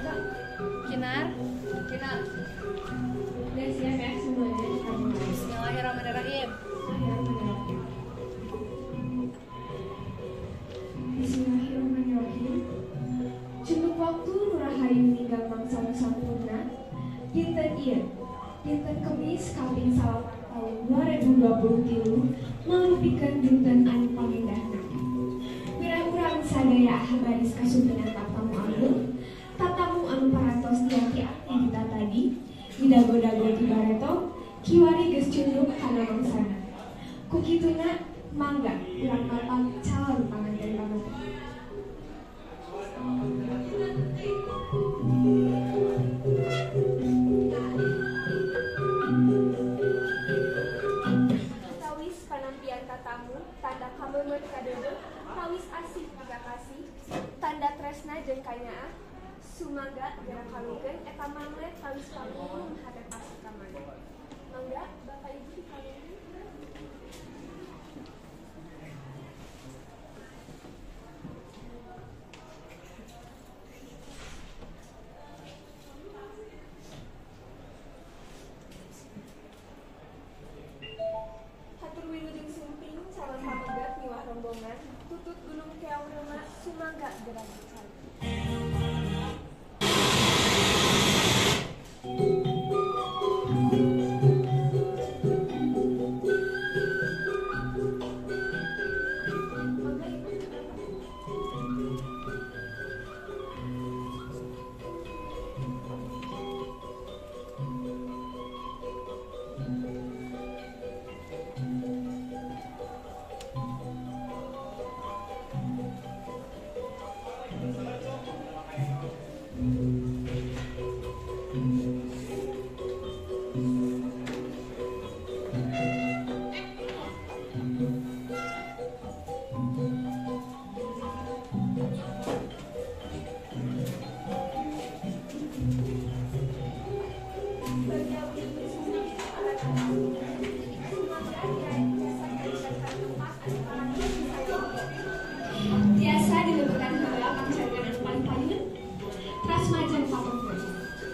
Kinar. Kinar. Udah siap ya semuanya. Bismillahirrahmanirrahim. Bismillahirrahmanirrahim. Cukup waktu Nurahayu ninggal mangsa sampurna. Dinten ieu, dinten Kemis kaping 9 tahun 2023 mangrupikeun dinten anu pangendahna. Wirah urang sadaya baris kasumpenan tatamu agung, tatamu anu parantos diaki-aki dita tadi, didago-dago ti bareto, kiwari geus cunduk kana mangsana. Ku kituna mangga urang mapag calon panganten pameget. Tawis panampian tatamu, tanda kameumeut kadeudeuh, tawis asih pikakasih, tanda tresna jeung kanyaah, sumangga geura kawinkeun eta manglet tawis pangulung hate pasukaman. Mangga Bapak Ibu dikawinkeun. Hatur wilujeng sumping calon pameget miwah rombongan tutut Gunung Keong Reuma sumangga geura dicari. Mangga Ibu. Tiasa dilebetan heula pangcalikan anu paling payun teras majeng papengkeun.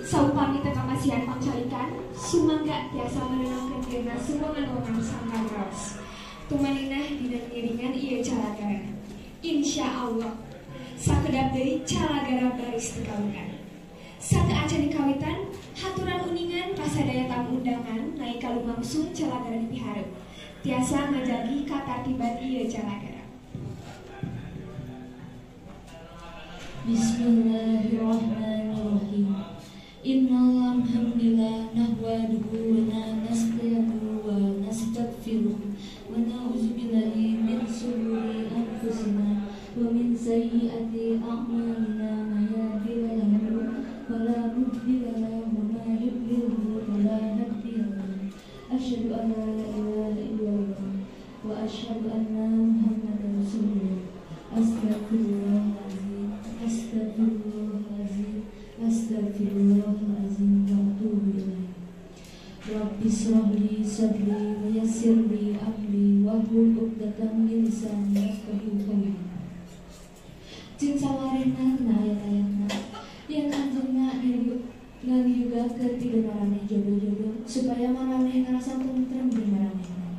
Saupami teu kapasihan pangcalikan, sumangga tiasa menenangkeun dirina sumongan-wongan sangkan raos. Tumaninah dina ngiringan ieu calagara. Insya Allah, sakedap deui calagara baris dikawitan. Sateu acan dikawitan, haturan uningan kasadaya tamu undangan naik kalumangsung calagara dipihareup. Tiasa ngajagi katartiban ieu calagara. Bismillahirrahmanirrahim. Innal hamdalillah nahmaduhu wa nasta'inuhu wa nastaghfiruh wa na'udzu billahi min shururi anfusina wa min sayyiati a'malina may yahdihillahu fala mudilla lahu wa may yudlilhu fala hadiya lahu. Asyhadu an la ilaha illallah wa asyhadu anna Muhammadar rasulullah. Astaghfirullahalazim, astaghfirullahalazim, astaghfirullahalazim wa atubu ilaih. Rabbi shrah li sadri wa yassir li amri wahlul 'uqdatam min lisani yafqahu qawli. Jeung sawarehna dina ayat-ayatna yen anjeunna ngaliugakeun pikeun maraneh jodoh-jodoh supaya maraneh ngarasa tentrem jeung maranehna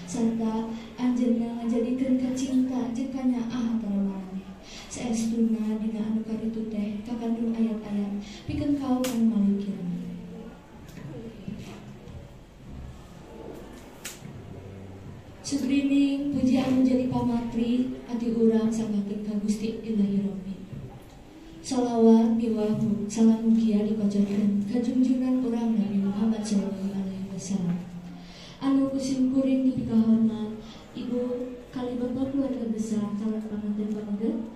sarta anjeunna ngajadikeun kacinta jeung kanyaah antara maraneh. Saestuna dina anu karitu teh kakandung ayat-ayat pikeun kaum anu malikir. Sugrining puji anu jadi pamatri ati urang sanggakeun ka Gusti Ilahi Rabbi. Salawat miwah salam mugia dikocorkeun ka junjungan urang Nabi Muhammad sallallahu alaihi wasallam. Anu kusimkuring dipikahormat Ibu kali bapak keluarga besar calon panganten pameget,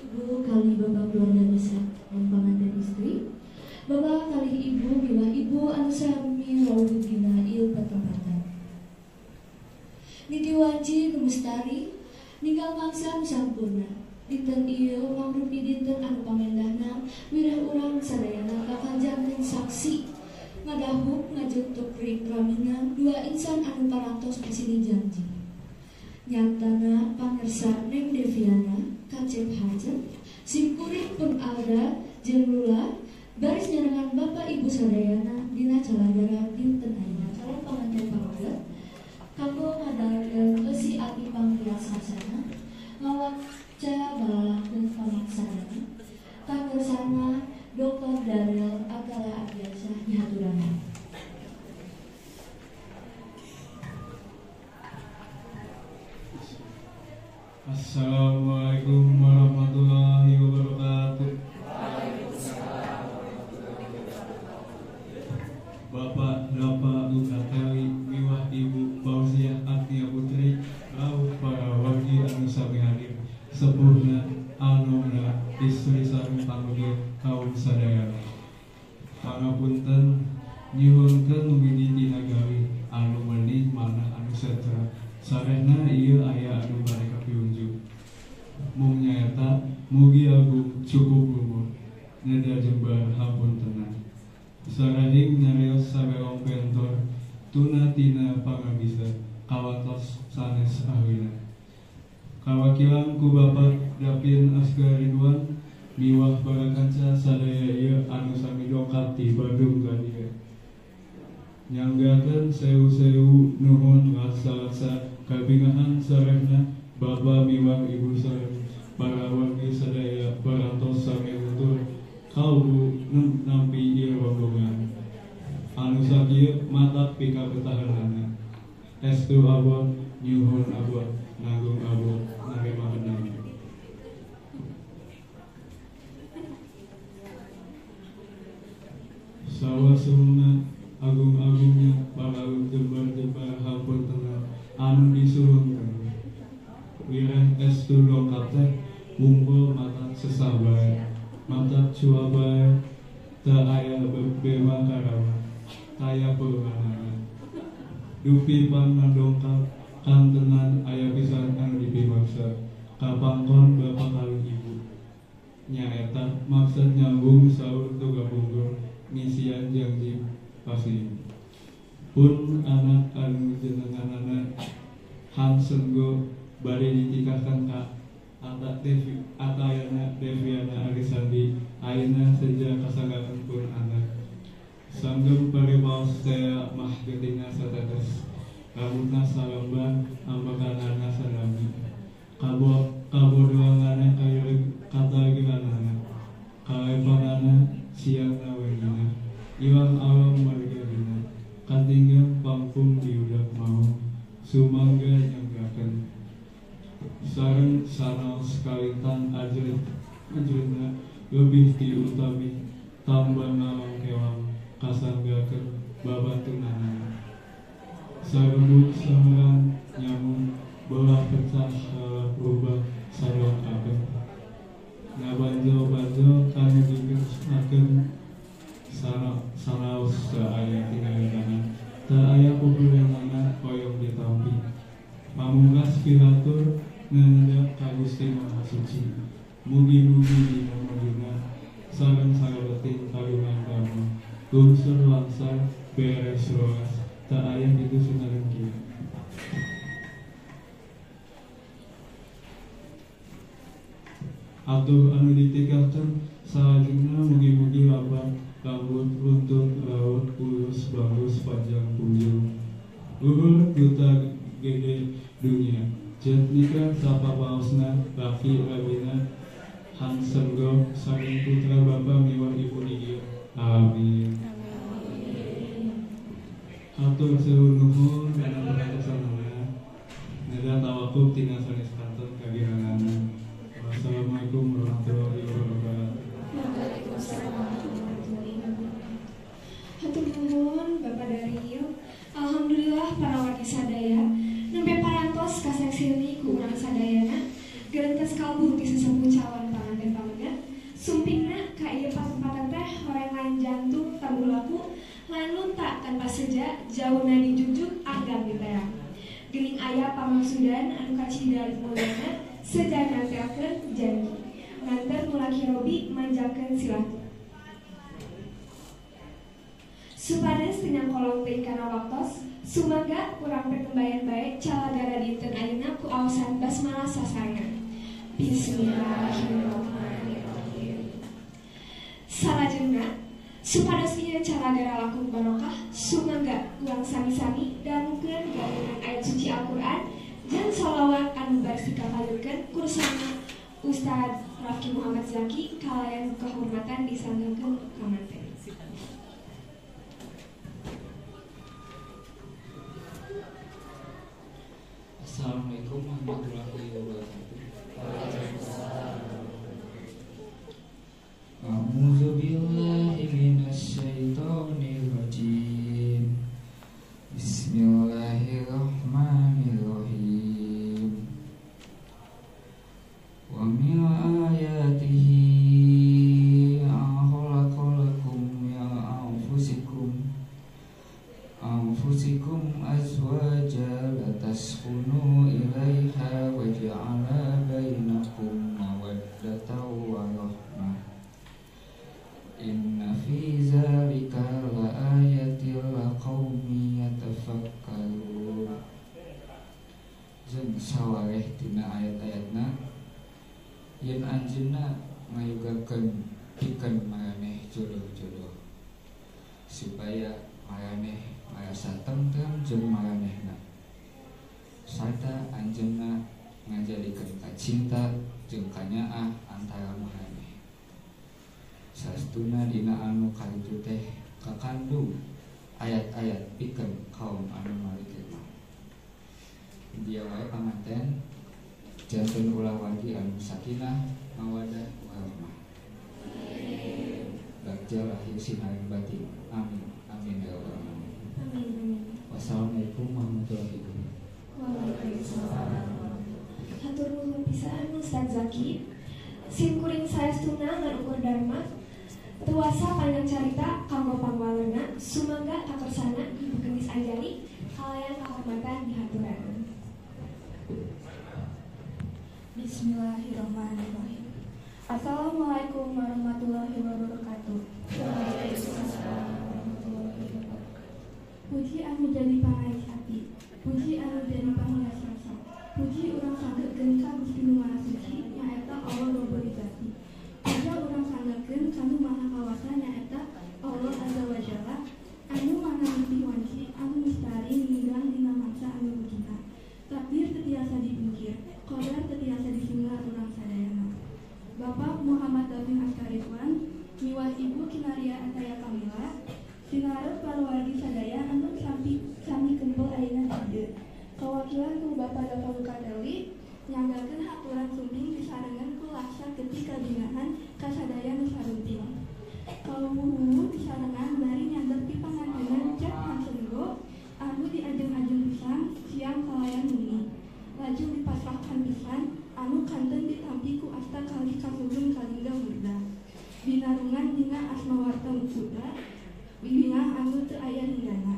Ibu kali bapak keluarga besar calon panganten istri, bapak kali ibu miwah ibu anu sami rawuh dina ieu patempatan. Niti wanci nu mustari ninggal mangsa nu sampurna. Dinten ieu mangrupi dinten anu pangendahna wirah urang sadayana bakal janten saksi ngadahuk ngajentuk ramina dua insan anu parantos masini janji. Nyatana pangersa Neng Deviana Kacep Hacep simkuring pun Alda jeung Lula Baris nyarengan Bapak Ibu sadayana dina calagara dinten ayeuna calon panganten pameget kanggo ngadalkeun eusi ati pangrias hasanah ngawaca balalangkeun pamaksadana kakersana Dr. Darel Akala Ardiansyah dihaturanan. Assalamualaikum warahmatullahi wabarakatuh. Bapak Dapa Luka Teli miwah Ibu Fauziah Agnia Putri rawuh para wargi anu sami hadir sepuhna anomna istri sareng panggih kaum sadayana. Pangapunten nyuhunkeun mugini tina gawe anu menih manah anu setra. Sarehna ieu aya anu bade kapiunjuk. Mung nyaeta mugi agung cukup umur neda jembar hampuntenan. Sarahing nyarios sabelong bentor tuna tina pangabisa kawatos sanes ahlina. Kawakilan ku Bapak Dapin Asgar Ridwan miwah para kanca sadaya ieu anu sami dongkap ti Bandung ka dieu. Nyanggakeun sewu-sewu nuhun rasa-rasa kabingahan sarehna Bapa miwah Ibu sareng para wargi sadaya parantos sami tutur kalbu nampi ieu rombongan. Anu sakieu matak pikabetahanana. Estu abot nyuhun abot nanggung abot narima benang. Sawasungna agung-agungnya para jembar-jembar hampuntenan anu disuhunkeun. Wireh estu dongkap teh wungkul matak sesah bae, matak cua bae, teu aya bema karama, taya peunganana. Dupi pangadongkap kantenan aya pisan anu dipimaksa kapangkon bapa kalih ibu. Nyaeta maksud nyambung saur tuga pungkur ngisian janji pasti. Pun anak anu jenenganana Hansen Go bade ditikahkan ka Ata Devi Atayana Deviana Arisandi ayeuna seja kasanggakeun pun anak. Sanggem paripaos tea mah geutingna satetes rambutna salembar ambekanana sadami kabodoanana katagilanana kalepanana siangna wengina iwang awang margagina katinggang pangpung diudak mau sumangga nyanggakeun sareng sanaos kalintang ajrina leuwih ti utami tambah ngalongkewang kasanggakeun babatunanana. Sarebut saherang nyamun belah pecah rubah sadongkakeun ngabanjol-banjol kanu dikersnakeun sanaos teu aya tingalirana teu aya pupurenana hoyong ditampi. Pamungkas pihatur nganedap ka Gusti Maha Suci. Mugi-mugi dina maduna sareng salebeting kagungan dharma lungsur langsar beres roas teu aya kitu sunareng kieu. Atuh anu ditikahkeun salajengna mugi-mugi lapang rambut runtut raut ulus bagus panjang punjung luhur duta gede dunia jatnika sapapaosna laki rabina Hansen Go sareng putra bapa miwah ibu di dieu. Amin. Hatur sewu nuhun kana perhatosanana. Neda tawakub tina sanes kanten kagiranana. Wassalamualaikum warahmatullahi wabarakatuh. Waalaikumsalam warahmatullahi wabarakatuh. Hatur nuhun Bapak Daril. Alhamdulillah para wargi sadaya nembe parantos kasaksini ku urang sadayana gerentes kalbu ti sesepuh calon panganten pamegat. Sumpingna ka ieu patempatan teh horeng lain jantung tambulaku lain lunta tanpa seja jauhna dijujuk agam diteang. Geuning aya pamaksudan anu kacida mulyana seja nempelkeun janji. Nganter mulaki robi manjangkeun silatu. Supados teu nyangkolong teuing kana waktos, sumangga urang pertembayan bae calagara dinten ayeuna ku aosan basmalah sasarengan. Bismillahirrahmanirrahim. Salajengna supados ieu calagara langkung barokah sumangga urang sami-sami dangukeun gabungan ayat suci Al-Qur'an jeung sholawat anu baris dikapayunkeun kursana Ustaz Rafki Muhammad Zaki kalayan kehormatan disanggangkeun ka materi. Assalamualaikum warahmatullahi wabarakatuh. A'udzu billahi minasyaitonir rajim. Bismillahirrahmanirrahim. Wa min ayatihi an khalaqa lakum min anfusikum azwaja lataskunu ilaiha wa ja'ala bainakum mawaddatan wa rahmah. Inna fi zalika laayatil liqaumin yatafakkarun. Jeung sawareh dina ayat-ayatna yen anjeunna ngayugakeun pikeun maraneh jodoh-jodoh supaya maraneh marasa tentrem jeung maranehna sarta anjeunna ngajadikeun kacinta jeung kanyaah antara maraneh. Sastuna dina anu karitu teh kakandung ayat-ayat pikeun kaum anu marikir. Dia wae panganten janten ulah wargi anu sakinah mawadah warahmah. Bagja lahir sinaring batin. Amin amin ya rabbal alamin. Amin. Wassalamualaikum warahmatullahi wabarakatuh. Waalaikumsalam. Hatur nuhun pisan Ustaz Zaki. Sim kuring saestuna ngan ukur dharma tuasa panjang carita kanggo pangwalena sumangga kakersana Ibu Kemis Anjali kalayan kahormatan dihaturan. Bismillahirrahmanirrahim. Assalamualaikum warahmatullahi wabarakatuh. Waalaikumsalam warahmatullahi wabarakatuh. Puji anu jadi pangais ati, puji anu jadi panghias rasa, puji urang sanggekeun ka Gusti Nu Maha Suci nyaeta Allah Rabbul Izzati. Puja urang sanggekeun ka Nu Maha Kawasa nyaeta Allah Azza wa Jalla, anu maha mutih wanci, anu mistari ninggang dina mangsa anu rugina. Takdir teu tiasa dipungkir, qadar teu tiasa disinglar urang sadayana. Bapak Muhammad Davin Askariswan, miwah Ibu Kinaria Ataya Kamila, sinarep paluargi sadaya anu sami kempel ayeuna di dieu. Kawakilan ku Bapak Dava Lukateli nyanggakeun haturan sumping disarengan ku laksa getih kabingahan ka sadaya nu sarunting. Kaluwuh disarengan bari nyandep pipangantenan Cep Hansenggo anu diajeng-ajeng pisan siang kalayan wengi. Lajeng dipasrahkan pisan anu kanten ditampi ku asta kalih kasugeng kalingga wurda. Binarungan dina asma warta kuda bingah anu teu aya hinggana.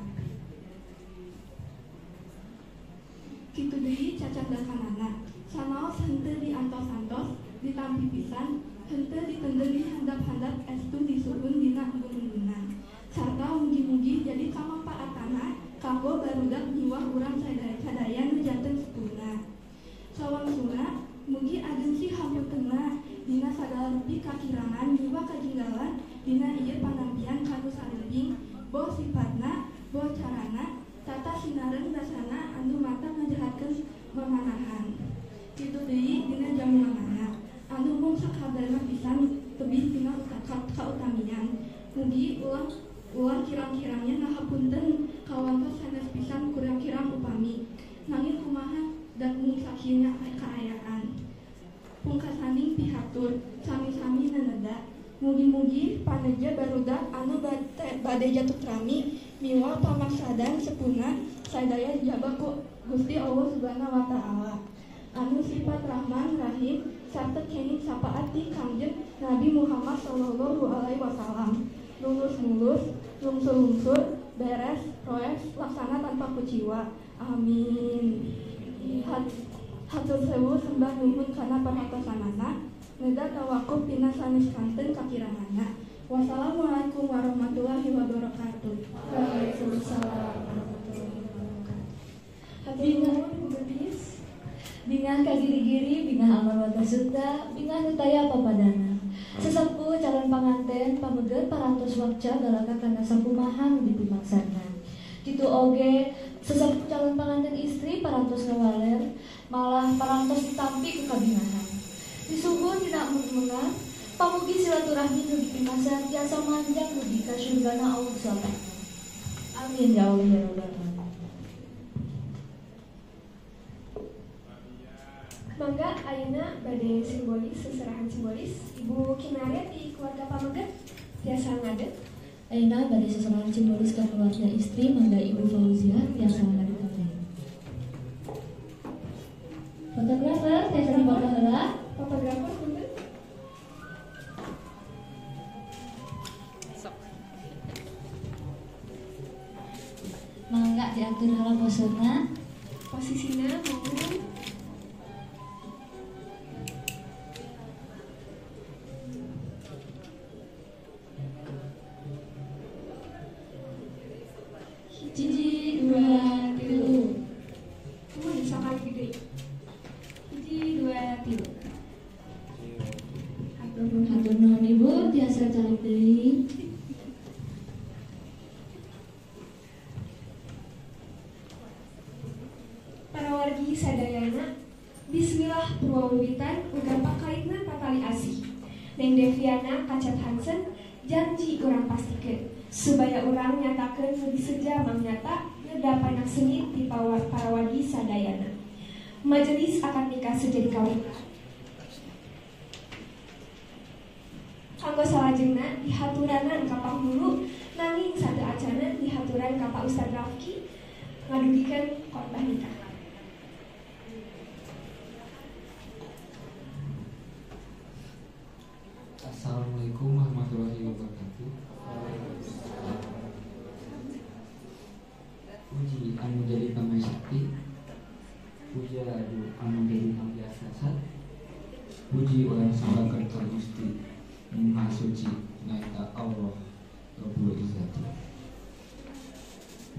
Kitu deui cacandakanana, sanaos henteu diantos-antos, ditampi pisan, henteu ditendeng di handap-handap estu disuhun dina embun-embunan. Sarta mugi-mugi jadi kamangpaatana kanggo barudak miwah urang sadaya nu janten sepuna. Sawangsuna mugi ageng sih hapuntenna dina sagala rupi kakirangan miwah kajinggalan dina ieu panampian kanu sarembing boh sifatna boh carana tata sinareng dasana anu mata ngajahatkeun mamanahan. Kitu deui dina jamunganana anu mung sakadarna pisan tebih tina kautamian. Mugi ulah kirang-kirangnya ngahapunten kawantos sanes pisan kurang-kirang upami nanging kumaha dan mung sakieu kaayaan. Pungkasaning pihatur sami-sami naneda mugi-mugi paneja barudak anu bade jatuh rami miwah pamaksadan sepuna sadaya dijabah ku Gusti Allah Subhanahu wa Ta'ala anu sifat Rahman Rahim sarta kenging sapaat ti Kangjeng Nabi Muhammad sallallahu alaihi wasallam. Lulus-mulus, lungsur-lungsur, beres, roes, laksana tanpa kuciwa. Amin. Hatur sewu sembah nuhun kana perhatosanana, neda tawakuf dina sanes kanten kakiranganna. Wassalamualaikum warahmatullahi wabarakatuh. Waalaikumsalam warahmatullahi wabarakatuh. Hatur nuhun Bu Gendis. Bingah kagiri-giri, bingah amarwata sutta, bingah nutaya papadana. Sesepuh calon calon panganten pameget parantos wakca galaka kana sakumaha nu dipimaksana. Kitu oge sesepuh calon panganten istri parantos ngawaler malah parantos ditampi ku kabingahan. Disuhun dina embun-embunan pamugi silaturahmi nu dipimasan tiasa manjang dugi ka surgana Allah SWT. Amin ya Allah ya Rabbal alamin. Mangga ayeuna bade simbolis seserahan simbolis Ibu Kinaria di keluarga pameget tiasa ngadeg. Ayeuna bade seserahan simbolis ka keluarga istri mangga Ibu Fauzia tiasa ngadeg kabeh. Fotografer tiasa difoto heula. Fotografer punten. Mangga diatur heula posena. Posisina mohon. Hiji, dua, tilu. Tunggu sakali deui. Hiji, dua, tilu. Hatur nuhun Ibu, tiasa calik deui. Para wargi sadayana, bismillah purwawiwitan uga pakaitna tatali asih. Neng Deviana Kacat Hansen janji urang pastikeun supaya urang nyatakeun nu diseja mangnyata ngedapanak sengit di para wargi sadayana. Majelis akad nikah sejadi kawitan. Kanggo salajengna dihaturanan ka panghulu nanging satu acana dihaturan ka Pak Ustad Rafki ngadugikeun khotbah nikah. Assalamualaikum warahmatullahi wabarakatuh. Puji anu jadi pamesakti, puja anu jadi pambiasa, puji urang sanggakeun ka Gusti Maha Suci nyaeta Allah Rabbul Izzati.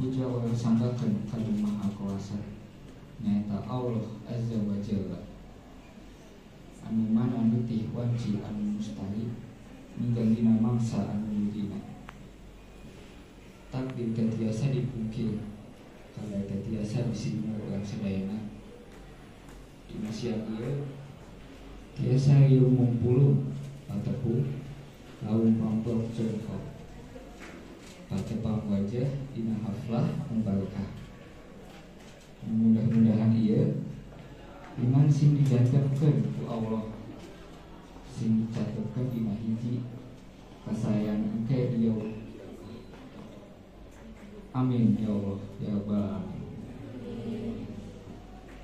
Puja urang sanggakeun ka Maha Kuasa nyaeta Allah Azza wa Jalla. Anu mana nitih wanci anu mustahil ninggal dina mangsa anu mudina. Takdir teh tiasa dipungkir kalau teh tiasa bisi urang sadayana. Dina siang ieu tiasa ieu ngumpulung patepung laung pamplok jongkok patepang wajah dina haflah mubarakah. Mudah-mudahan ieu iman sing dijantenkeun ku Allah sing dicatepkeun dina hiji kasayan engke di yaum. Amin ya Allah ya Rabbal alamin.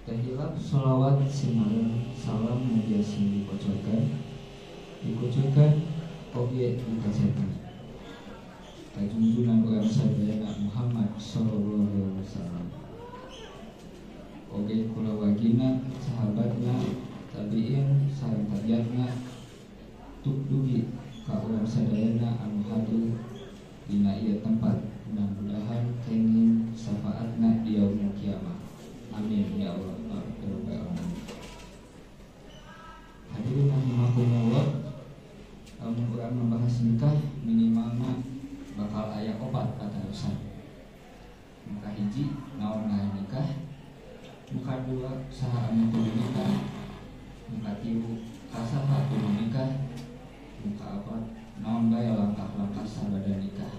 Teh hilap sholawat sinareng salam mugia sing dikocorkan dikucurkan oge dikasetan kajunjunan urang sadayana Muhammad sallallahu alaihi wasallam oge kulawargina sahabatna tabiin sareng tabiatna tuk dugi ka urang sadayana anu hadir dina ieu tempat mudah-mudahan kenging syafaatna di yaumul kiamah. Amin ya Allah ya Rabbal alamin. Hadirin rahimakumullah, lamun urang membahas nikah minimalna bakal aya opat patarosan. Muka hiji naon ngaran nikah, muka dua saha anu kudu nikah, muka tilu ka saha kudu nikah, muka opat naon bae langkah-langkah sabada nikah.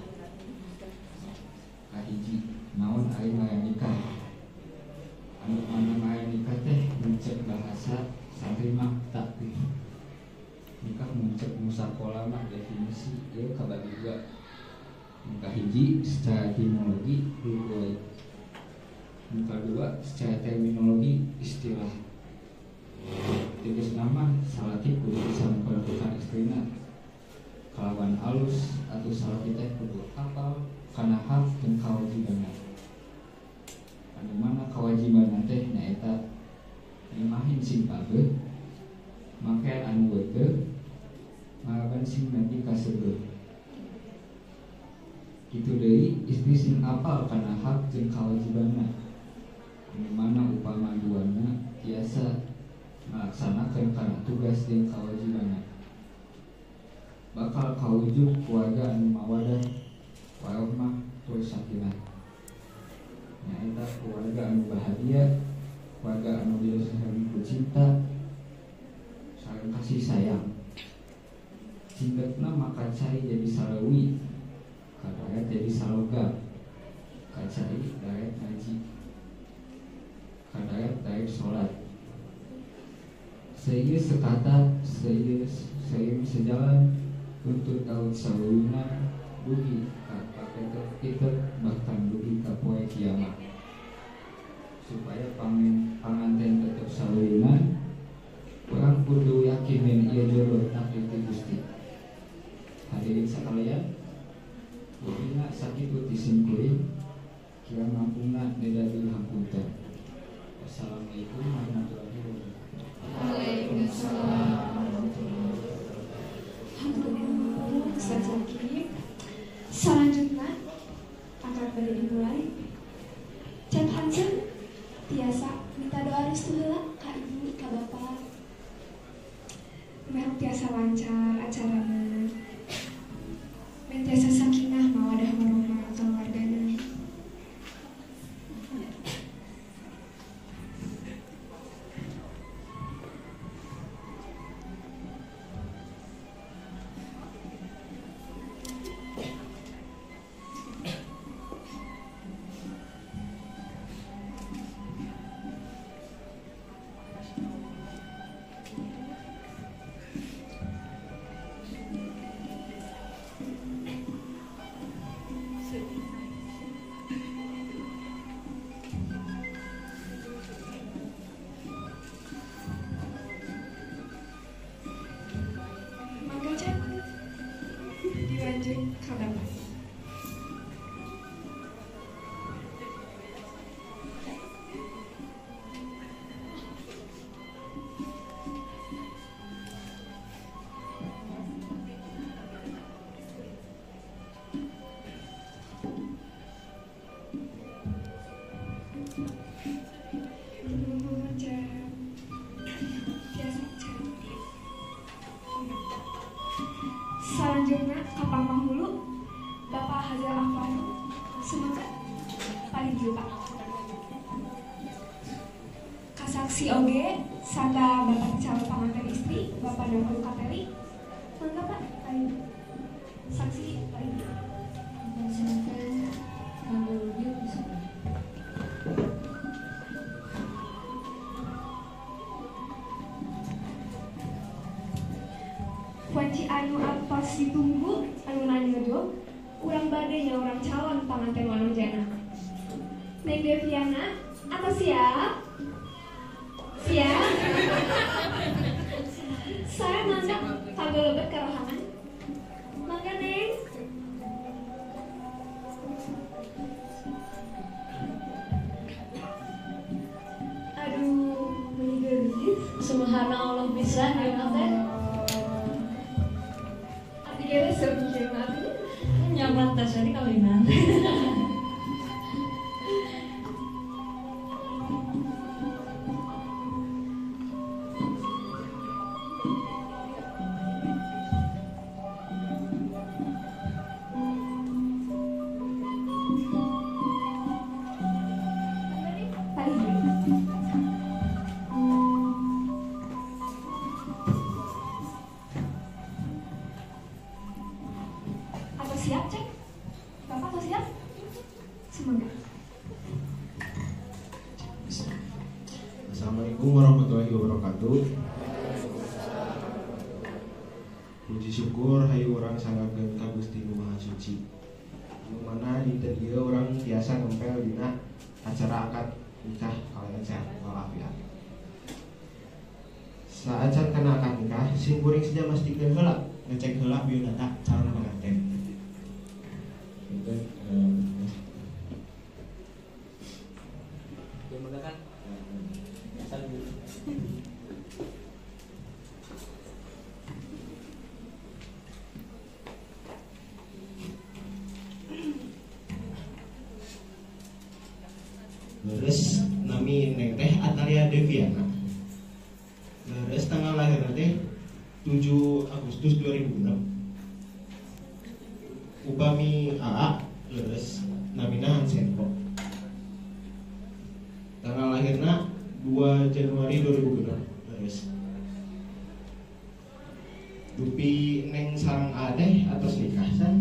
Kahiji naon ari ngaran nikah. Anu mana ngaran nikah teh muncul bahasa santri mah takrif. Nikah muncul musakola mah definisi ieu kabagi dua. Muka hiji secara etimologi lughawiyah, muka dua secara terminologi istilah. Tegas nama salaki kudu bisa memperlakukan istrina kalawan alus atau salaki teh kudu hafal kana hak jeung kawajibanna. Anu mana kawajibanna teh nyaeta nyimahin sing pageuh, make anu weuteuh, maraban sing nepi ka seubeuh. Kitu deui istri sing apal kana hak jeung kawajibanna. Anu mana upama duana tiasa ngalaksanakeun kana tugas jeung kawajibanna. Bakal kawujud keluarga anu mawadah warahmah tur sakinah. Nyaeta keluarga anu bahagia, keluarga anu biasa saling cinta, saling kasih sayang. Cindetna makan cai jadi salawi, kadaret jadi saloga, kacai daret ngaji, kadaret daret sholat. Seieu sekata, seieu sejalan, tuntut daud saluluna, dugi ka paketer bahkan dugi ka poe kiamat. Supaya panganten tetep saluluna, urang kudu yakin yen ieu jodoh takdir ti Gusti. Hadirin sekalian, bukina sakitu ti simkuring, kirang langkungna nedadi hapunten. Wassalamualaikum warahmatullahi wabarakatuh. Waalaikumsalam warahmatullahi wabarakatuh. Ustaz Zaki. Selanjutnya akan bade dimulai. Cep Hansen tiasa minta doa restu heula ka ibu ka bapak. Meh tiasa lancar acarana. Meh tiasa sakinah mawadah warahmah keluargana. Selanjutnya kapal Panghulu Bapak Hazal Akbar semangat paling juta kasaksi oge sata bapak calon panganten istri Bapak Dahulu Kateri mangga Pak paling saksi paling Wanci anu atos ditunggu anu nanyojog urang bade nya urang calon panganten wanojana. Neng Deviana atau siap? Siap? Saya mangga kagak lebet ke rohangan. Mangga Neng. Aduh, meni geulis. Subhanallah bisa ya teh. Nyaman tas ini kawinan. Siap cek? Bapak atau siap? Semoga. Assalamualaikum warahmatullahi wabarakatuh. Puji syukur hayu urang sanggakeun ka Gusti Nu Maha Suci. Nu mana dinten ieu urang tiasa nempel dina acara akad nikah kalian sehat walafiat. Saacan kana akad nikah, sim kuring seja mastikeun heula ngecek heula biodata calon pengantin. Leres nami neng teh Atalia Deviana. Leres tanggal lahir teh 7 Agustus 2006. Upami AA leres namina Hansenko. Tanggal lahirna 2 Januari 2006 leres. Dupi neng sarang adeh atos nikah san.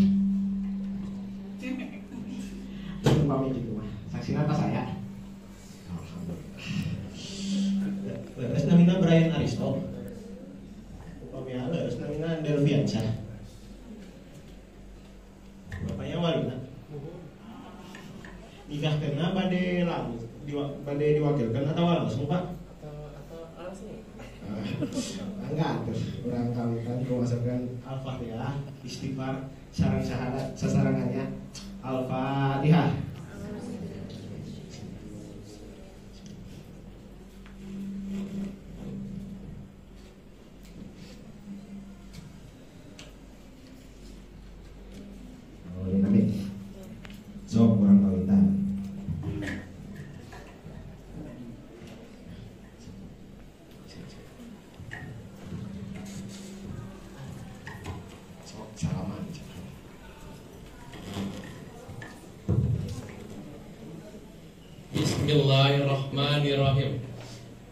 Upami kitu mah. Saksina tas saya. Alhamdulillah. Leres namina Brian Aristo. Upami A leres namina Delviansyah. Bapaknya walina. Nikahkeunna bade langsung bade diwakilkan atau langsung Pak? Atau langsung. Enggak tuh, orang kawitan kumasukkan Al-Fatihah, istighfar, sarang syahadat sasarangannya Al-Fatihah. Oh, ini nanti. Sok orang kawitan. Sok salaman. Bismillahirrahmanirrahim.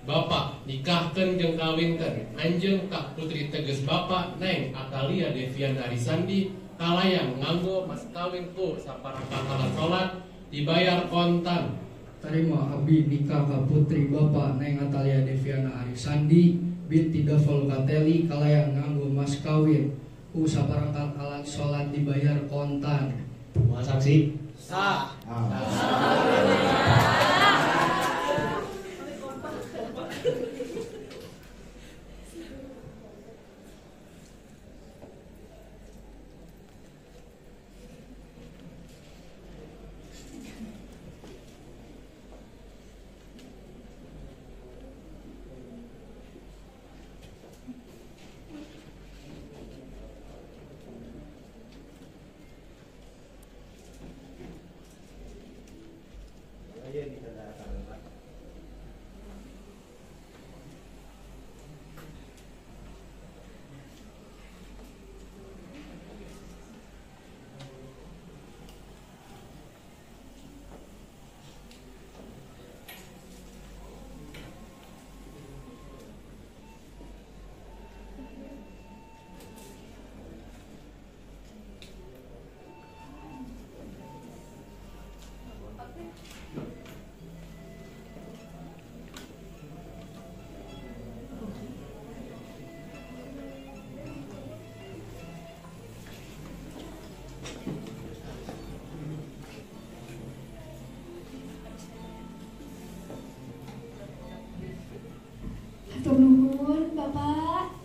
Bapak nikahkeun jeung kawinkeun anjeun ka putri teges Bapak Neng Atalia Deviana Arisandi kalayan nganggo mas kawin ku saparangkat alat salat dibayar kontan. Tarima abdi nikah ka putri Bapak Neng Atalia Deviana Arisandi binti Dafal Kateli kalayan nganggo mas kawin ku saparangkat alat salat dibayar kontan. Kumaha saksi? Sah. Hatur nuhun Bapak.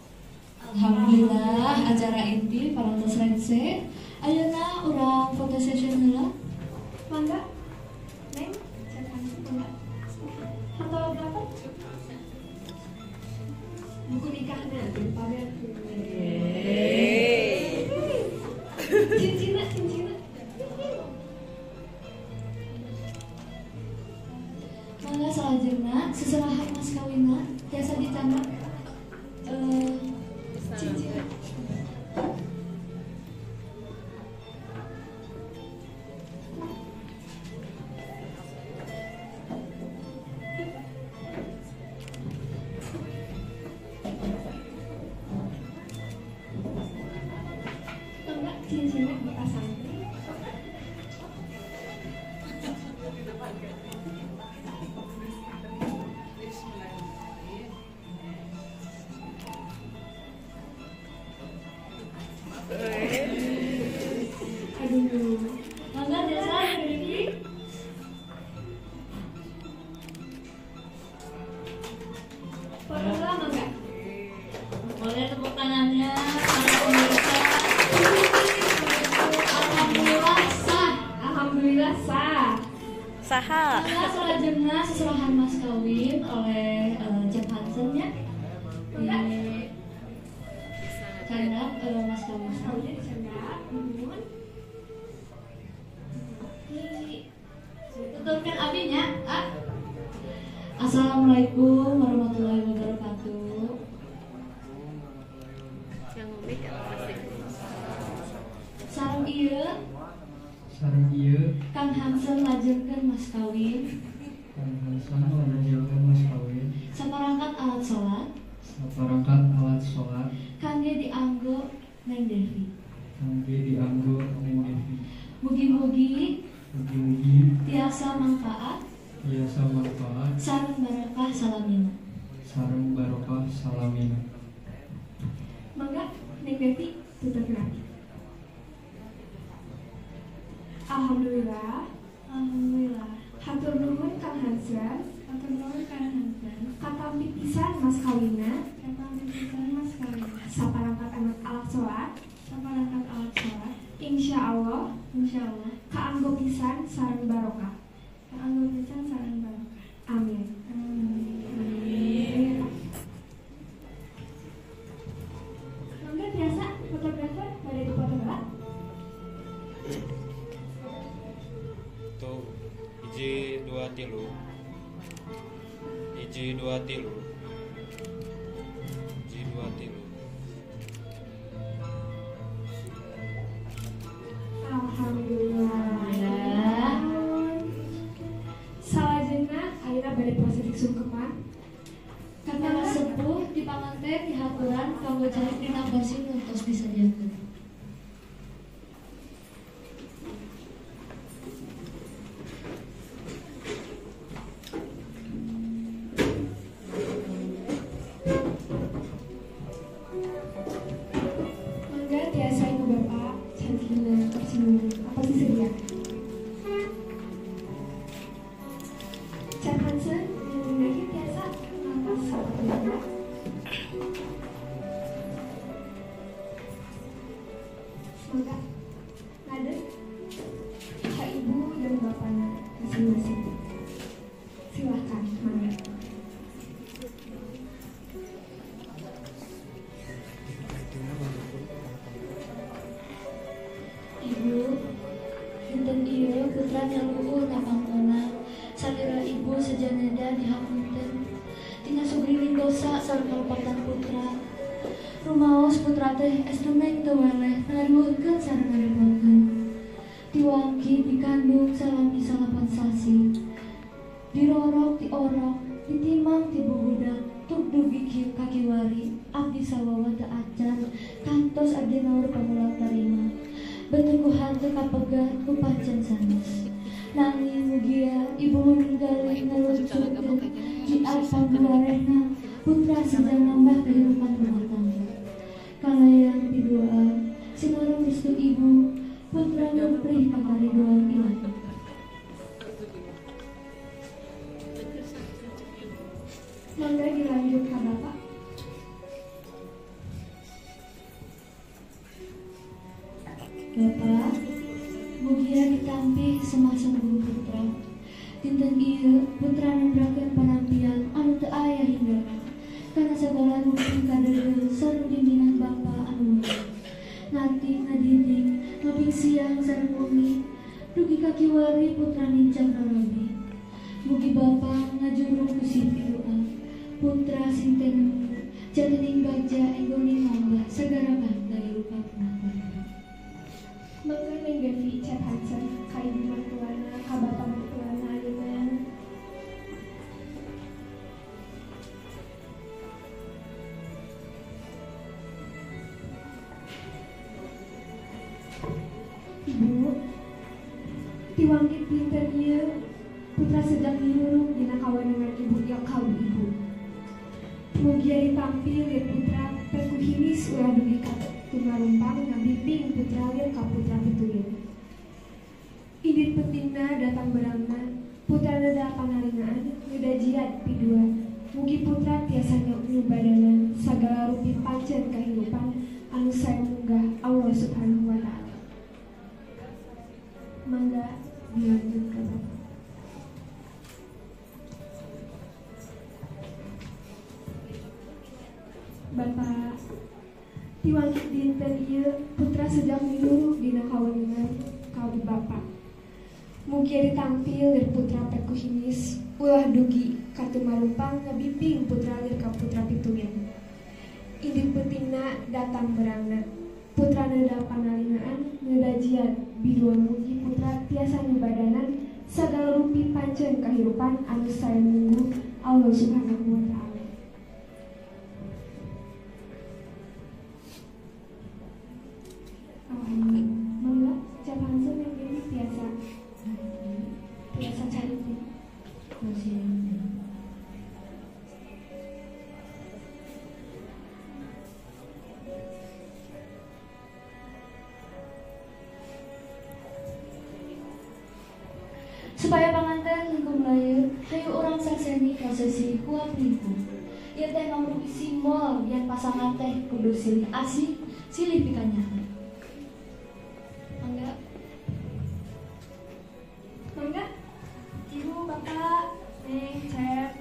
Alhamdulillah acara inti parantos rengse. Ayeuna urang foto session heula. Mangga. Neng, mangga. Foto berapa? Buku nikahna pamer. Cincinna, cincinna. Mangga salajengna seserahan mas kawinna tiasa dicanak cincinna. Mangga cincinna dipasang. Aduh, Mangga tiasa Rifki. Foto heula mangga. Boleh tepuk tangannya para pemirsa. Alhamdulillah sah. Alhamdulillah sah. Saha. Mangga salajengna seserahan mas kawin oleh Jack Hansen nya. Di candak mas kawin. Mas kawinnya dicandak. Nuhun. Tuturkan abinya. Ah. Assalamualaikum warahmatullahi wabarakatuh. Yang ngombe pasti. Sareng ieu Sareng ieu Kang Hansen lajengkeun mas kawin. Kang Hansen lajengkeun mas kawin. Saparangkat alat salat. Saparangkat alat salat. Kangge dianggo Neng Devi. Kangge dianggo Neng Devi. Mugi-mugi mugi-mugi tiasa manfaat. Tiasa manfaat. Sareng barokah salamina. Sareng barokah salamina. Mangga Neng Devi fotografi. Alhamdulillah. Alhamdulillah. Hatur nuhun Kang Hansen. Hatur nuhun Kang Hansen. Katampi pisan mas kawinna. Katampi pisan mas kawinna. Saparangkat anak alat salat. Saparangkat alat salat. Insyaallah. Insyaallah. Kaanggo pisan sareng barokah. Kaanggo pisan sareng barokah. Amin. Amin. Mangga biasa fotografer bade dipoto heula. Tuh, 1 2 3. 1 2 3. 1 2 3. Alhamdulillah. Salajengna ayeuna bade prosesi sungkeman. Kamera sepuh di panganten dihaturan kanggo calik dina kursi nu tos disadiakeun. Mangga tiasa ibu bapak cantina kursi nu apa sih sedia. Cak Hansen jeung Devi tiasa ngangkat sapatuna. Mangga ngadeg ka ibu dan bapakna masing-masing. Silahkan mangga. Ibu, dinten ieu putra nyaluhur napangtona salira ibu sejaneda dihapunten tina sugriling dosa sareng kalepatan putra. Rumaos putra teh estu neng teu weleh ngariweuhkeun sareng ngarepotkeun. Tiwangki dikandung salami 9 sasi. Dirorok tiorok, ditimang ti bubudak, tuk dugi kieu kakiwari, abdi sawawa teu acan, kantos abdi naur pamulang tarima. Betukuhan teu kapegat ku pancen sanes. Nanging mugia ibu ninggali ngaluncurkeun jiat pangguwarehna putra sedang nambah kehidupan rumah tangga. Kalayan pidu'a sinareng restu ibu, putra ngeprih kakaridoan ilahi. Mangga dilanjut ka bapak. Bapak, mugia ditampi semasa guru putra. Dinten ieu putra nembrakeun panampian anu teu aya hinggana. Kana sagala rupi kadeuleu sareng pimpinan bapa anu weleh. Nganti ngadidik, ngabing siang sareng wengi, dugi ka kiwari putra nincak rarabi. Mugi bapa ngajurung ku siti doa. Putra sing tenemu, jatining bagja enggoning nambah sagara kahirupan rumah tangga. Mangga Neng Devi Cak Hansen ka ibu mertuana ka bapak mertuana ayeuna. Ibu, tiwangkit dinten ieu putra sedang nyuruh dina kawenangan ibu ieu kalbu ibu. Mugia ditampi lir putra peku hinis ulah dugi ka tumarumpang ngabimbing putra lir ka putra pituin. Indit pentingna datang berangna, putra neda panalingaan ngedajian pidua. Mugi putra tiasa nyubadanan sagala rupi pancen kahirupan anu sae munggah Allah Subhanahu wa taala. Mangga dilanjut ka bapak. Bapak, tiwangkit dinten ieu putra sedang miluruh dina kawenangan kalbu bapak. Mugia ditampi lir putra peku hinis ulah dugi katumarumpang ngabimbing putra lir ka putra pituin. Indit pentingna datang berangna, putra neda panalingaan ngedajian bidua mugi putra tiasa nyubadanan sagala rupi pancen kahirupan anu sae mungguh Allah Subhanahu wa Ta'ala. Mangga Cep Hansen yang ini tiasa tiasa cari masih. Supaya panganten lingkung layu, hayu urang sakseni prosesi huap lingkung. Ieu teh mangrupi simbol yen pasangan teh kudu silih asih, silih pikanyaah. Mangga. Mangga. Ibu, Bapak, Neng, Cep.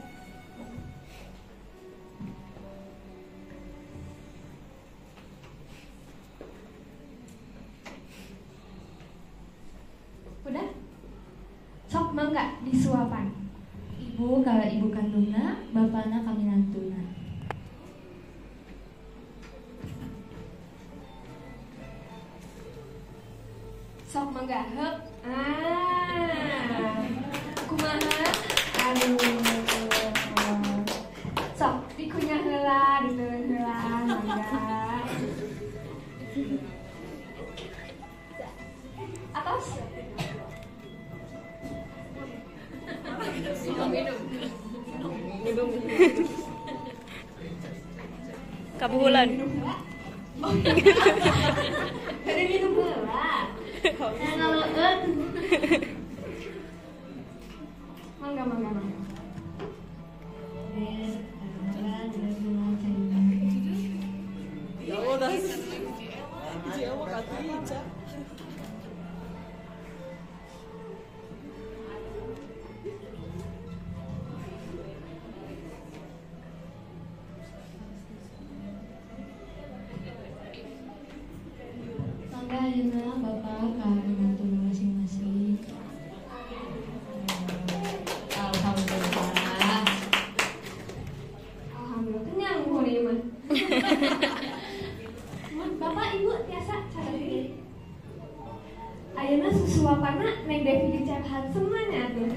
Udah? Sok mangga disuapan. Ibu ka ibu kandungna, bapana kaminantuna. Sok mangga heup. Ah. Kumaha? Aduh. Sok dikunyah heula, diteun heula, mangga. Atos. Minum. Minum. Kabuhulan. Bade minum heula. Ngaloeun. Mangga mangga mangga. Mangga ayeuna Bapak ka minantuna masing-masing. Alhamdulillah. Alhamdulillah kenyang buhun ieu mah. Bapak Ibu tiasa cara diri. Ayeuna susuapanna Neng Devi jeung Cep Hansen mah nya atuh.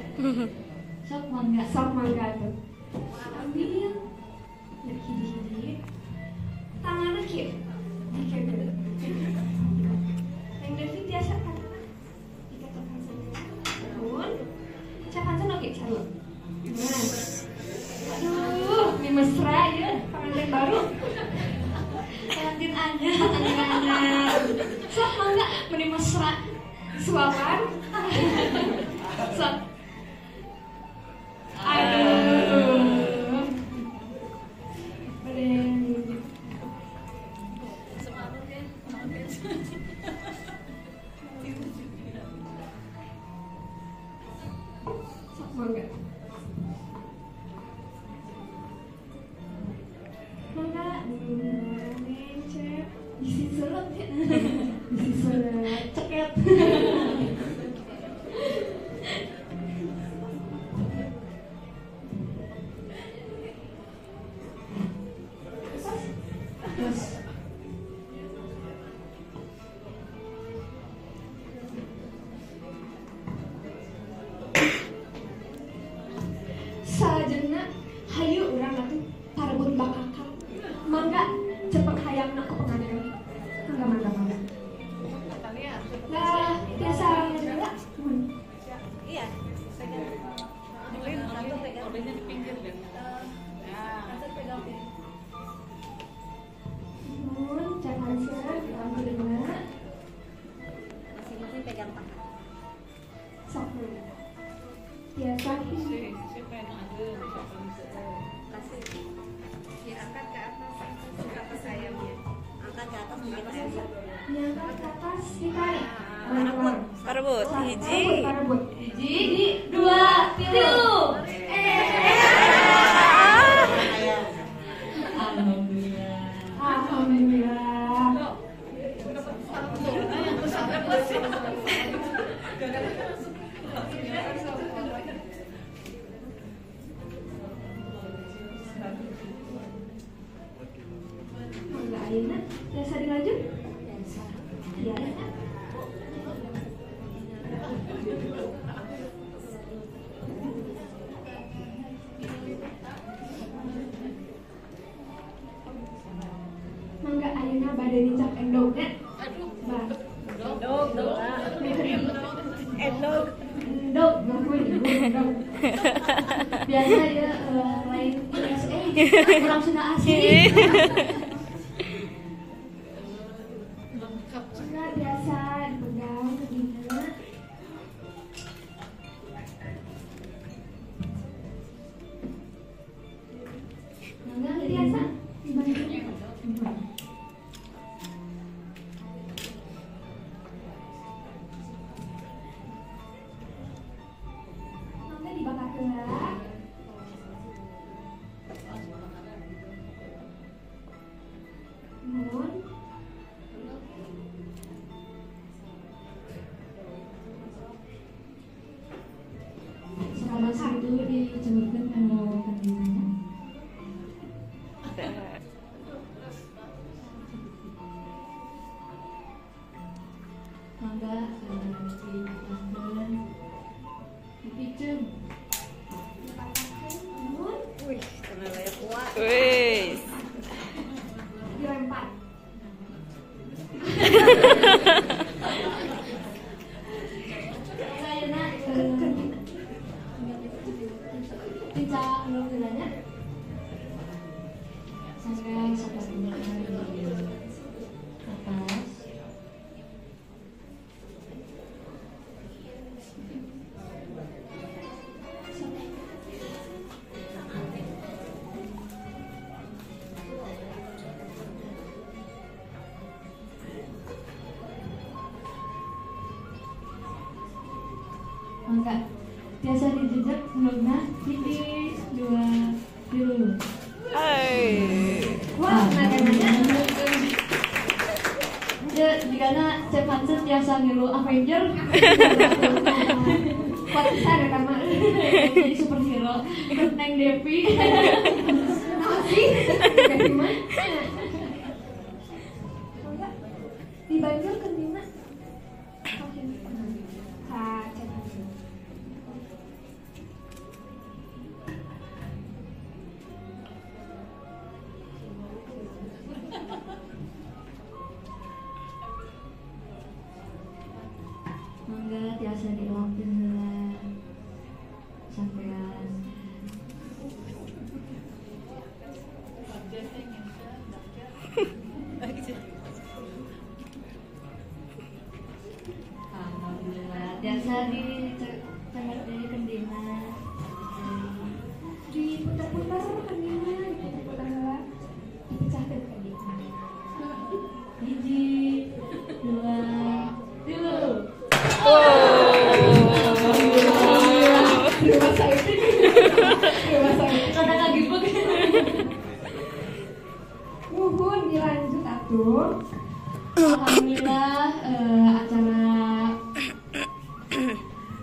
Sok mangga. Sok mangga atuh. Ambil. Ya hiji-hiji. Tanganna kieu. Dikeun. Neng Devi tiasa tanganna dika Cep Hansen. Nuhun. Cep Hansen oge sarua. Nah. Aduh, ini mesra ya, pengantin baru. Pengantin anyar, pengantin anyar. Sok mangga meni mesra suapan. Sok. Aduh. Bade. Sok mangga. Mangga, Neng Cep, bisi seret ya, bisi seret, ceket. Terus, salajengna hayu urang atuh parebut bakakak. Mangga cepet hayangna ku pengantin. Mangga mangga mangga. Nah, biasa heula. Iya, pegang. Pegang. Di pinggir deh. Nah, pegang. Nuhun, Cep Hansen, alhamdulillah. Masing-masing pegang tangan. Sok mangga. Biasa. Kasih. Ya, angkat ke atas, ke atas sayapnya. Angkat ke atas bikin ayamnya. Diangkat ke atas, ditarik. Parebut. Hiji. Parebut. Hiji, dua, tilu. Alhamdulillah. Alhamdulillah. Mangga ayeuna biasa dilanjut? Biasa. Iya. Endog. Endog, nuhun ibu endog. Biasa ya lain USA, kurang Sunda asli. Enggak biasa dipegang begini. Mangga biasa dibantu. Mangga dibakar heula. Nuhun. Salah satu dicemurkeun kanggo kendina. Mangga dipatahkeun, dipiceun. Dipatahkeun, nuhun. Wih, tenang ya kuat. Wih. Dilempar. Ayeuna tica endog heula nya. Sampai sapertuna di atas. Mangga biasa dijejak endogna hiji dua tilu. Hai. Wah, nanya-nanya. Jigana Cep Hansen biasa ngilu Avenger. Kuat pisan eta mah. Jadi superhero. Terus Neng Devi. Naon sih? Devi mah. Mangga dibanjur kendina. Ka Cep Hansen. Mangga tiasa dilapin heula sampean. Alhamdulillah tiasa dicemer deui kendina. Diputar-putar kendina, diputar-putar heula. Dipecahkeun kendina. Hiji, dua, tilu. Dewasa itu. Dewasa itu. Kada kagibuk. Nuhun dilanjut atuh. Alhamdulillah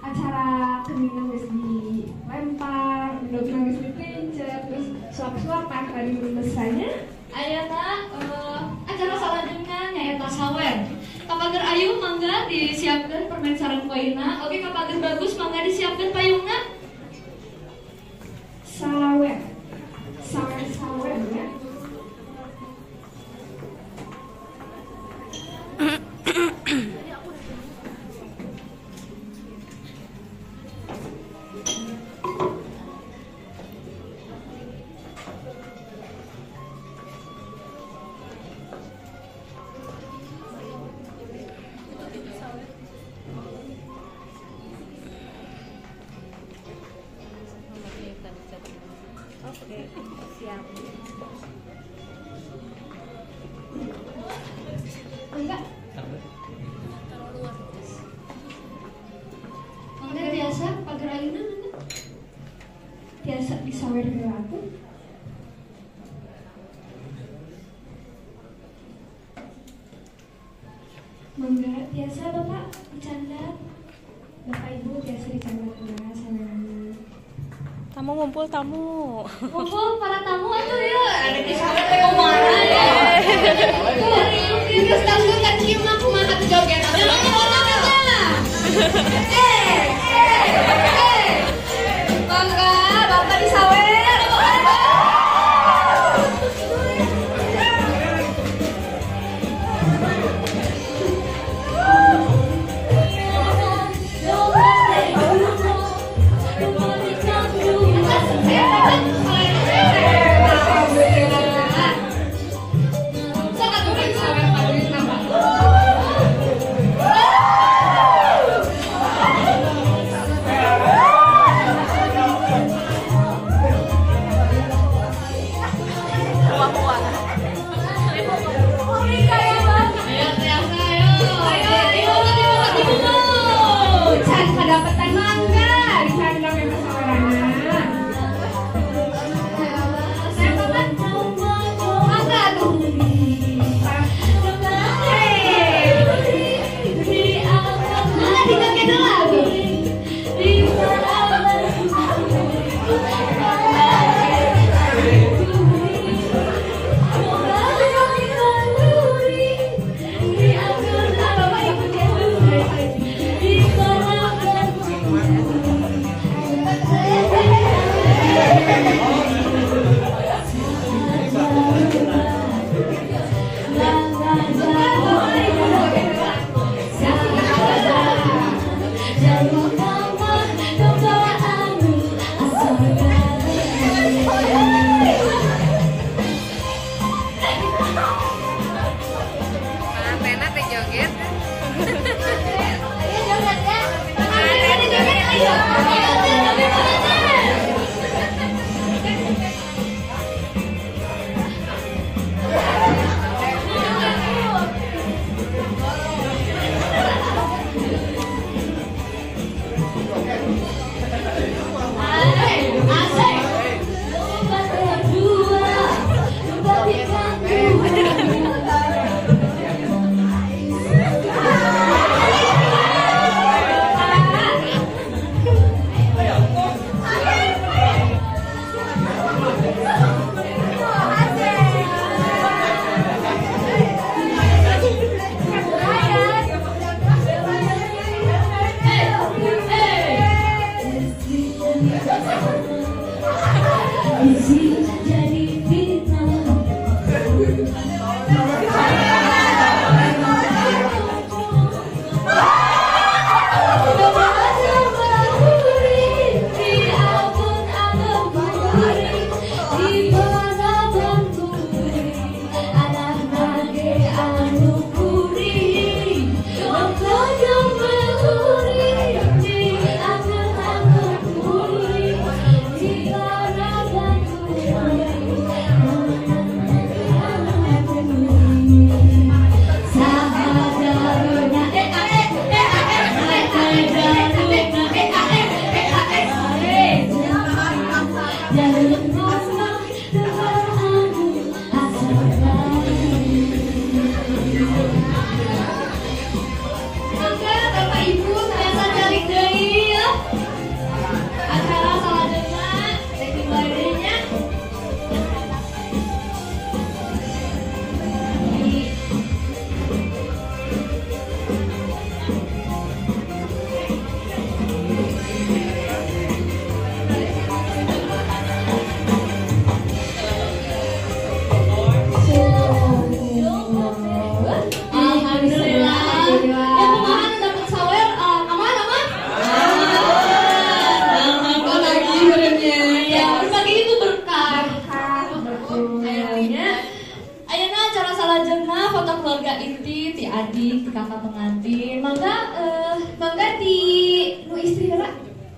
acara kendina geus dilempar, endogna geus dipencet, terus suap-suapan tadi mesanya. Ayeuna acara salajengna nyaeta sawer. Kapager ayu mangga disiapkeun permen sareng koina. Oke kapager bagus mangga disiapkeun payungna. Sawer. Sawer-sawer ya. Oke, siap. Enggak. Mangga biasa pager ayuna mangga. Biasa disawer heula atuh. Mangga biasa Bapak dicanda. Bapak Ibu biasa dicanda heula sawerna. Tamu ngumpul tamu. Ngumpul para tamu atuh ya. Ada di sawer teh kumaha ya. Tuh, geus tanggung kan kieu mah kumaha tuh joget. Mangga, Bapak disawer. Yo.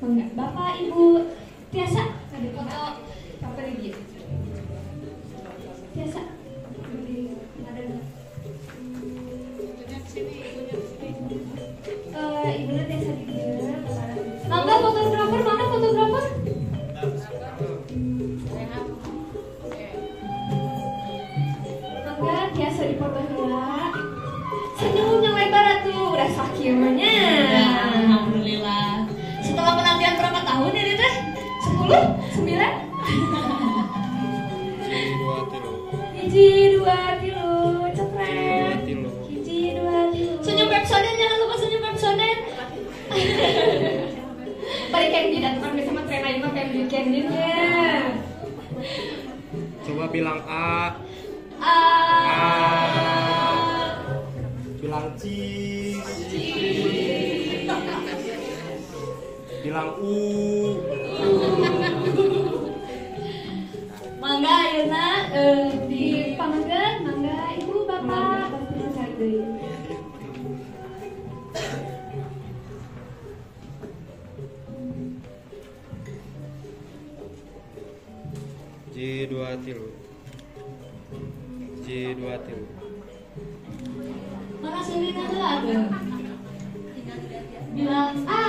Mangga Bapak Ibu tiasa ada foto apa lagi? Tiasa ada. Ibunya tiasa di dieu. Mangga fotografer, mana fotografer? Mangga tiasa dipoto heula. Senyum yang lebar atuh, udah sakit mah nya. Alhamdulillah. Setelah penantian berapa tahun ini teh? 10? 9? 1 2 3. 1 2 3, cepret. 1 2 3. 1 2 3. Senyum Pepsodent, jangan lupa senyum Pepsodent. Balik Candy dan tukang sama tren aja mah Candy Candy-nya. Coba bilang A. A. Bilang cheese. Cheese. Bilang U. Mangga ayeuna di pamangkeun, mangga ibu bapak pasti deui. J 2 3. J 2 3. Mana Selina tuh ada? Bilang A.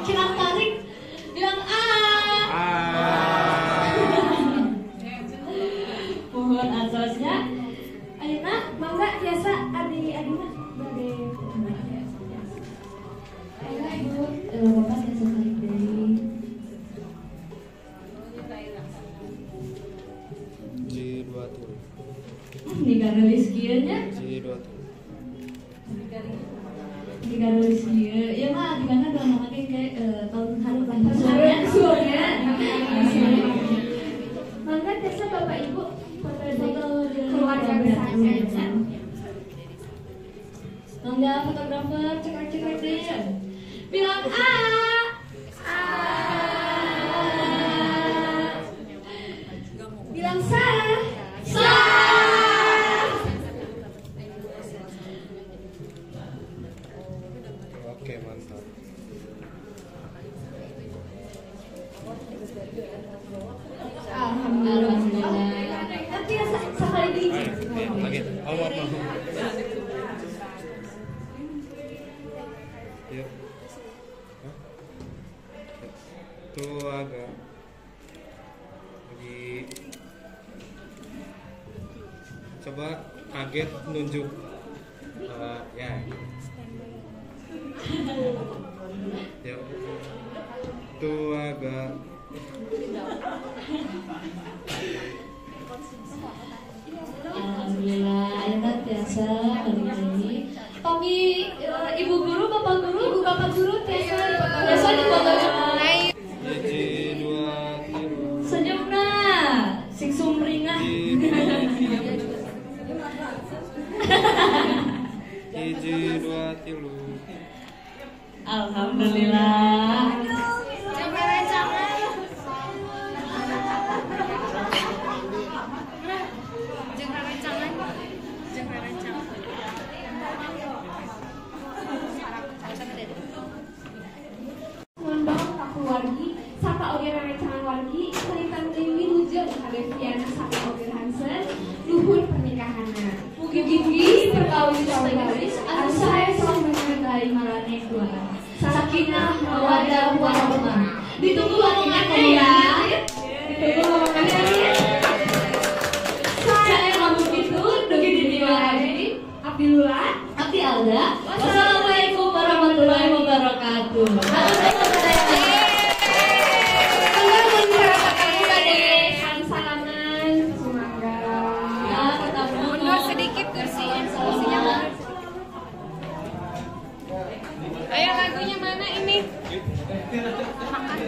Kirang tarik, bilang A. Mohon asosnya. Ayeuna mangga tiasa adi adina bade. Ayeuna ibu bapak tiasa tarik deui. J 2 3. Nih nulis kieu nya. J 2 3. Jika nulis kieu, ieu mah digana doang make ke tahun hareup lah. Usulnya. Mangga tiasa bapak ibu foto keluarga besar. Mangga fotografer cekrek-cekrek deh. Bilang A. A. Bilang sa. Sa. Oke, mantap. Alhamdulillah. Nanti ya sekali di. Lagi. Oh, maaf. Yuk. Tuh agak lagi. Coba kaget nunjuk. Ya. Yuk. Tuh agak. Alhamdulillah, ayeuna tiasa balik deui. Pami ibu guru, bapak guru, ibu bapak guru tiasa tiasa dipoto. 1 2 3. Senyumna, sing sumringah. 1 2 3. Alhamdulillah. Wargi sapa oge rerencangan wargi kalitan deui wilujeng ka Deviana sapa oge Hansen luhur pernikahanna. Mugi-mugi perkawis perkawis anu sae sok mencintai maraneh dua. Sakinah mawaddah warahmah. Ditunggu omongannya ya. Ditunggu omongannya ya. Sae lamun kitu dugi di dieu abdi Abdillah Abdi Alda. Wassalamualaikum warahmatullahi wabarakatuh. Ayo lagunya mana ini? Makan.